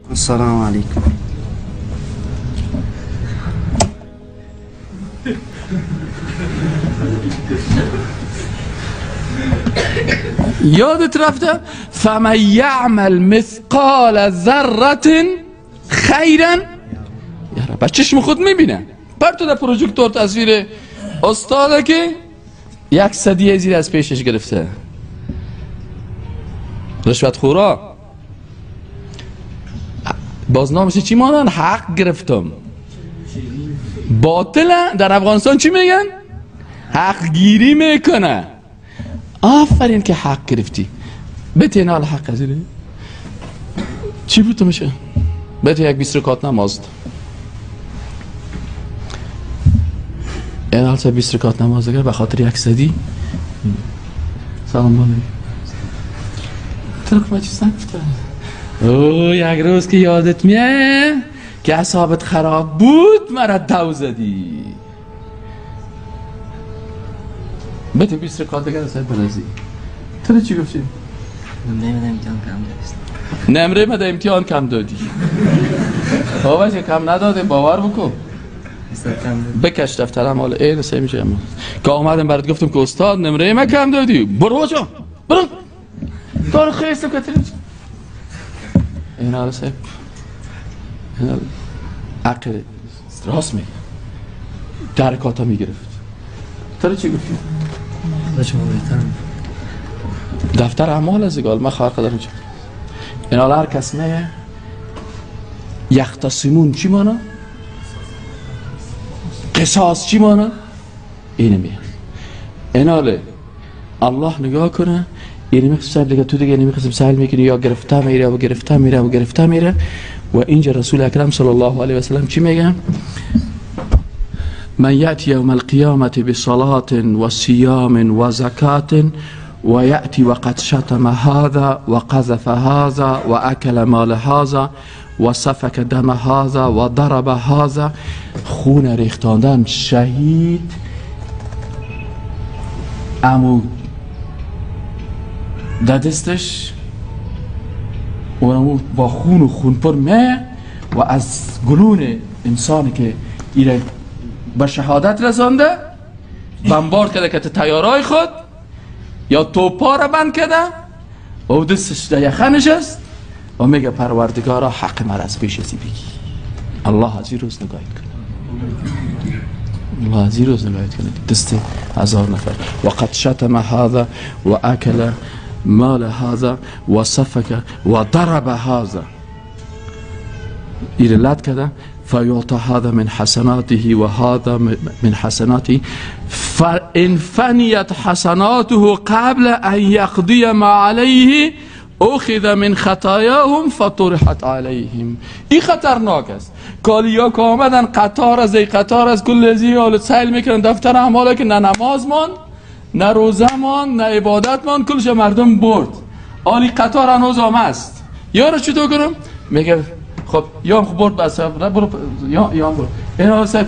السلام علیکم. یادت رفته؟ فمن یعمل مثقال ذره خیرا یره. با چشم خود میبینه. پرتو در پروژکتور تصویر استاده که یک صدیه زیر از پیشش گرفته. رشوت خورا باز نامش چی مانن؟ حق گرفتم. باطله. در افغانستان چی میگن؟ حق گیری میکنه. آفرین که حق گرفتی. بته نال حق از چی بود میشه؟ بته یک 20 رکعت نماز. این حال 20 رکعت نماز اگر به خاطر یک صدی. سلام علیکم. ترک ما چیز نگفتم. او یک روز که یادت میه که اعصابت خراب بود مرا دو زدی. بته 20 رکعت دیگه سر برزی. تو چی گفتی؟ نمره امتحان کم دادی. نمره ما امتحان کم دادی. بابا چه کم ندادیم، باور بکن. بکش دفترم حالا این سه میشه. که آمدم برات گفتم که استاد نمره ما کم دادی. برو بچا برو. کار خیلی که این حالا سه عقل راست میگه. درکاتا میگرفت. تو چی گفتی؟ دفتر اعمال از گال من خواهر قدرم چه این حالا هر کس نه یختصمون چی مانا؟ قصاص چی مانا؟ اینه میه. این حالا الله نگاه کنه اینه میخصم دیگه تو دیگه نمیخصم سهل میکنی یا گرفته میره و گرفته میره و گرفته میره. و اینجا رسول اکرم صلی الله علیه و سلم چی میگه؟ من يأتي يوم القيامة بصلاة وصيام وزكاة ويأتي وقد شتم هذا وقذف هذا وأكل مال هذا وسفك دم هذا وضرب هذا. خون ریختاندن شهید امو دستش و امو با خون و خون پر میه و از گلون انسانی که ایره به شهادت رسانده بمبارد کرده که تیارای خود یا توپا را بند کرده و او دستش در یخه نشست و میگه پروردگارا حق مرا از پیش ازی بگی. الله از این روز نگاهید کنه. الله از این روز نگاهید کنه. دست 1000 نفر. وقد شتم هذا و اکل مال هذا و سفک و ضرب هذا. ایرلت کرده فيعطى هذا من حسناته وهذا من حسناته فإن فنيت حسناته قبل أن يقضي ما عليه أخذ من خطاياهم فطرحت عليهم. این خطرناک است. کالیا که آمدن قطار از ای قطار از کل ازی حالت سیل میکنن دفتر اعمال که نه نماز مان نه روزه مان نه عبادت مان کلش مردم برد. آلی قطار هنوز آمد است. یارو چطور کنم؟ میگه خب یا برد بس برو یا برد. این حالا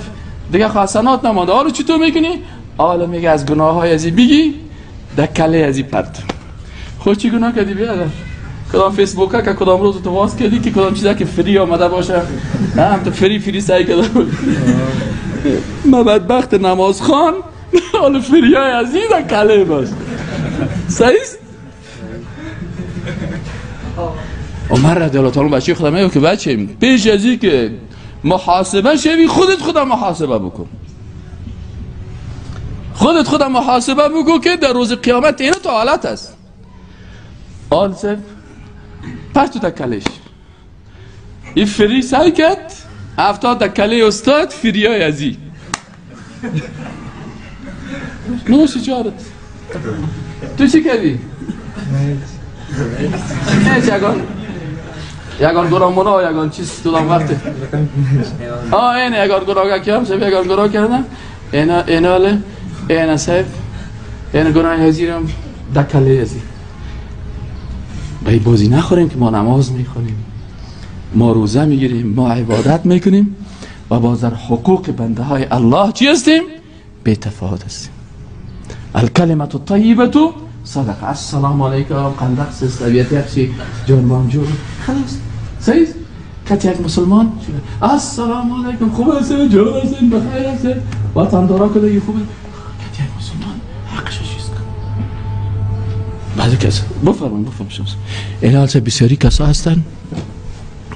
دیگه حسنات نمانده. حالا چطور میکنی؟ حالا میگه از گناه های ازی بگی در کله ازی پرت. خود چی گناه کردی بیادر؟ کدام فیسبوک که کدام روز تو واس کردی که کدام چیزا که فری آمده باشه؟ نه هم تو فری سعی کرده بود. من بدبخت نماز خوان حالا فری های ازی در کله باش. صحیح؟ عمر رضی الله تعالی بچه خودم میگه که بچه پیش از این که محاسبه شوی خودت خودم محاسبه بکن. خودت خودم محاسبه بکن که در روز قیامت اینو تو حالت است. آلسف پس تو تکلش این فری سعی کرد افتاد در کله استاد فریای ازی نوش جارت. تو چی کردی؟ نه یگان گناه منا یگان چیز تو دام وقت اینه یگان گناه کردم سب یگان گناه کردم اینا اینا اینا سب اینا گناه هزیرم دکله هزیر. به بازی نخوریم که ما نماز میخونیم، ما روزه میگیریم، ما عبادت میکنیم و باز در حقوق بنده های الله چی هستیم؟ بی تفاوت هستیم. الکلمة الطیبة صدقه. السلام علیکم قندق سیست طبیعت یخشی جان مام جور خلاص. صحیح؟ کتی یک مسلمان السلام علیکم، خوب هستین؟ جور هستین؟ بخیر هستین؟ وطن دارا کدگی خوبه؟ کتی یک مسلمان حقش چیز کن. بعضی کس بفرمایید بفرمایید. این حال بسیاری کسا هستن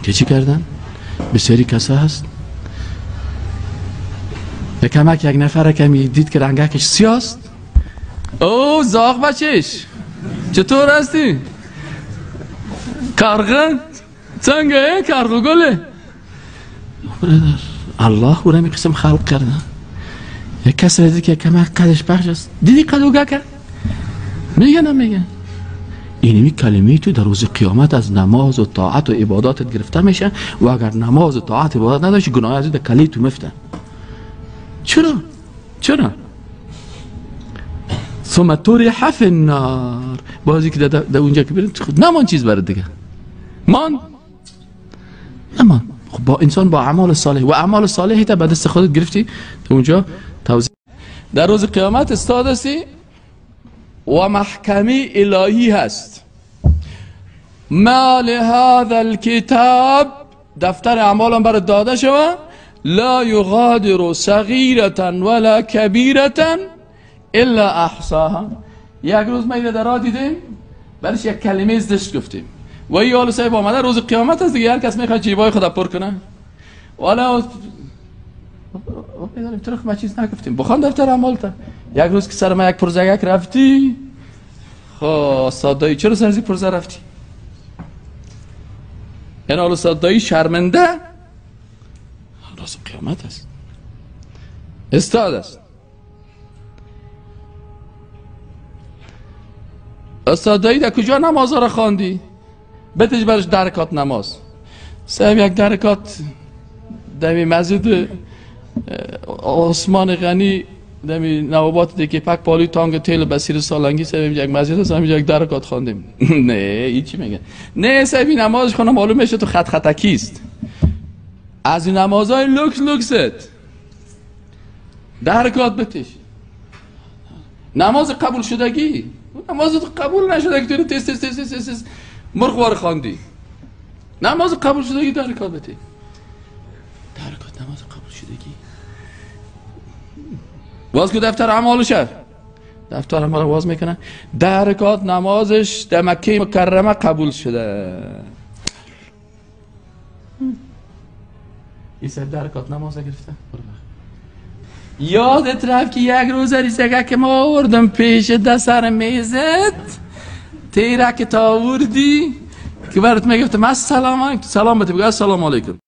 که چی کردن؟ بسیاری کسا هست یکمک یک نفر که دید که رنگکش سیاست، او زاغ بچش چطور هستی؟ کارغه څنګه کارغه گله؟ برادر الله او را قسم خلق کرده. یک کس دید که کمک قدش پخش است، دیدی قدوگه کرد؟ میگه نمیگه؟ اینمی کلمه تو در روز قیامت از نماز و طاعت و عباداتت گرفته میشه و اگر نماز و طاعت عبادت نداشتی گناه از در کلی تو مفته. چرا؟ چرا؟ ثم طرح فی النار. بازی که در اونجا که برید خود نمان چیز برات دیگه مان نمان. خب با انسان با اعمال صالح و اعمال صالح تا به دست خودت گرفتی در اونجا توزیع. در روز قیامت استاد هستی و محکمه الهی هست. ما لهذا الكتاب، دفتر اعمالم برات داده شوه، لا یغادر صغیرة ولا کبیرة الا احصاها. یک روز ما اینو در دیدیم، برش یک کلمه زشت گفتیم و این حال صاحب آمده روز قیامت است دیگه، هر کس میخواد جیبای خود پر کنه. والا میدونیم ترخ ما چیز نگفتیم، بخوان دفتر اعمال تا. یک روز که سر ما یک پرزگک رفتی، خب سادایی چرا سر از پرزه رفتی؟ این حال سادایی شرمنده روز قیامت است، استاد است. استادایی در کجا نماز را خواندی؟ بتش برش درکات نماز. صاحب یک درکات دمی مسجد عثمان غنی دمی نوابات دیگه پک پالی تانگ تیل بسیر سالنگی، صاحب یک مسجد است، یک درکات خواندیم. نه هیچی میگه نه صاحب نمازش خونه معلوم میشه تو خط خطکی است، از این نمازهای لوکس لوکست درکات بتش. نماز قبول شدگی، نماز قبول نشده که تو تست تست تست تست مرغ وار خواندی. نماز قبول شدگی درکات بده، درکات نماز قبول شدگی. باز که دفتر اعمالش، دفتر اعمال باز میکنه، درکات نمازش در مکه مکرمه قبول شده. این سر درکات نماز گرفته. یادت رفت که یک روز ریسگه که ما آوردم پیش دست سر میزت تیره که تا آوردی که برات میگفتم السلام علیکم، سلام بده بگو السلام علیکم.